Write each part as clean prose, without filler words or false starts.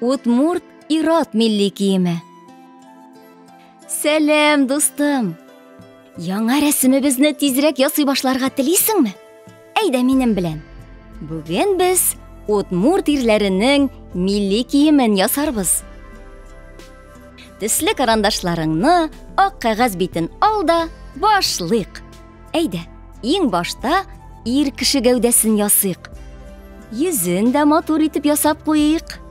Удмурт ир-ат милли киеме. Сәлам, дустым! Яңа рәсемебезне тизрәк ясый башларга телисеңме? Әйдә минем белән. Бүген без удмурт ирләренең милли киемен ясарбыз. Төсле карандашларыңны, ак кәгазь битен ал да башлыйк. Әйдә, иң башта ир кеше гәүдәсен ясыйк. Йөзен дә матур итеп ясап куйыйк.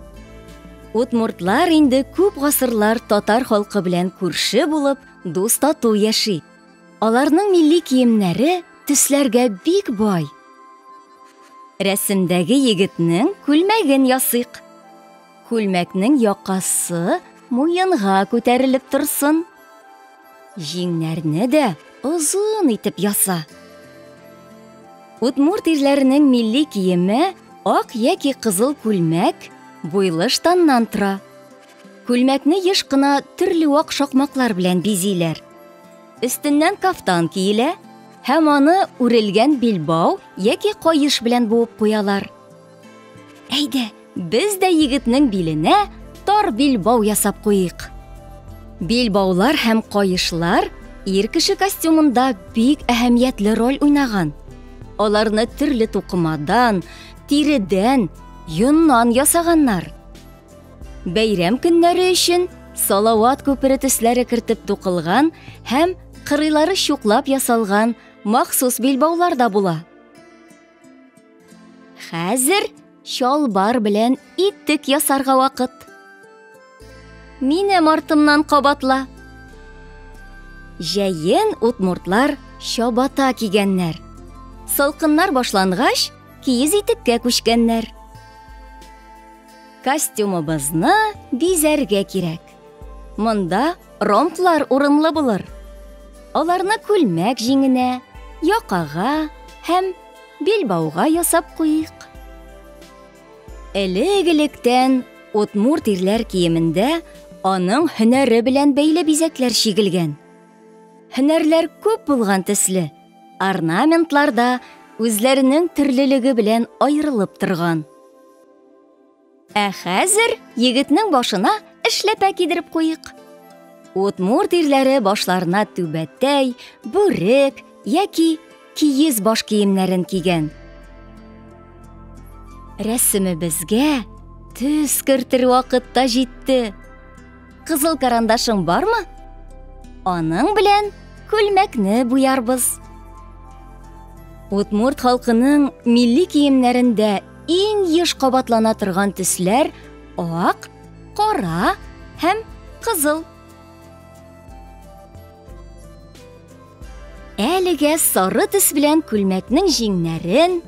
Удмуртлар инде күп гасырлар татар халкы белән күрше булып, дус-тату яши. Аларның милли киемнәре төсләргә бик бай. Рәсемдәге егетнең күлмәген ясыйк. Күлмәкнең якасы муенга күтәрелеп торсын. Җиңнәрне дә озын итеп яса. Удмурт ирләренең милли киеме ак яки кызыл күлмәк, буйлы штаннан тора. Күлмәкне еш кына төрле вак шакмаклар белән бизиләр. Өстеннән кафтан киелә һәм аны үрелгән билбау яки каеш белән буып куялар. Әйдә, без дә егетнең биленә тар билбау ясап куйык. Билбаулар һәм каешлар ир кеше костюмында бик әһәмиятле роль уйнаган. Аларны төрле тукымадан, тиредән, йоннан ясаганнар. Бәйрәм көннәре өчен салават күпере төсләре кертеп тукылган һәм кырыйлары чуклап ясалган махсус билбаулар да була. Хәзер чалбар белән итек ясарга вакыт. Минем артымнан кабатла. Җәен удмуртлар чабата кигәннәр. Салкыннар башлангач, киез итеккә күчкәннәр. Костюмыбызны бизәргә кирәк. Монда ромблар урынлы булыр. Аларны күлмәк җиңенә, якага һәм билбауга ясап куйыйк. Элек-электән удмурт ирләр киемендә аның һөнәре белән бәйле бизәкләр чигелгән. Һөнәрләр күп булган төсле, орнаментлар да үзләренең төрлелеге белән аерылып торган. Ә хәзер егетнең башына эшләпә кидереп куйык. Удмурт ирләре башларына түбәтәй, бүрек яки киез баш киемнәрен кигән. Рәсемебезгә төс кертер вакыт та җитте. Кызыл карандашың бармы? Аның белән күлмәкне буярбыз. Удмурт халкының милли киемнәрендә иң еш кабатлана торган төсләр ак, кара һәм кызыл. Әлегә сары төс белән күлмәкнең җиңнәрен,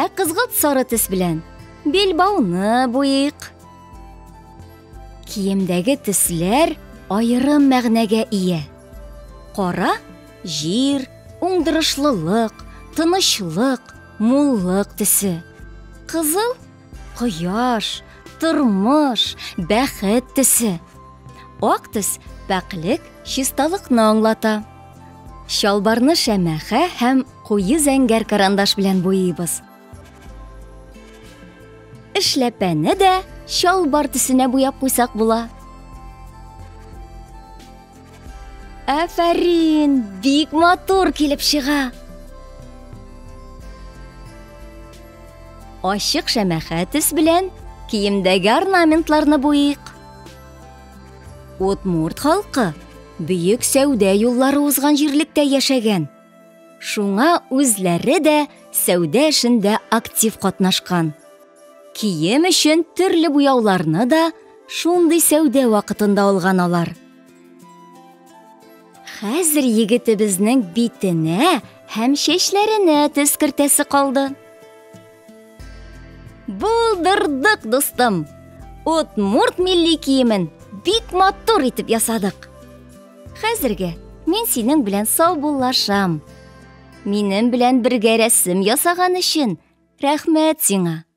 ә кызгылт сары төс белән билбауны буйыйк. Киемдәге төсләр аерым мәгънәгә ия. Кара җир, уңдырышлылык, тынычлык, муллык төсе. Кызыл кояш, тормыш, бәхет төсе. Ак төс пакьлек, чисталыкны аңлата. Чалбарны шәмәхә һәм куе зәңгәр карандаш белән буйыйбыз. Эшләпәне дә чалбар төсенә буяп куйсак була. Афәрин, бик матур килеп чыга. Ачык шәмәхә төс белән киемдәге орнаментларны буйыйк. Удмурт халкы бөек сәүдә юллары узган җирлектә яшәгән. Шуңа үзләре дә сәүдә эшендә актив катнашкан. Кием өчен төрле буяуларны да шундый сәүдә вакытында алган алар. Хәзер егетебезнең битенә һәм чәчләренә төс кертәсе калды. Булдырдык, дустым! Удмурт милли киемен бик матур итеп ясадык. Хәзергә мин синең белән саубуллашам. Минем белән бергә рәсем ясаган өчен рәхмәт сиңа.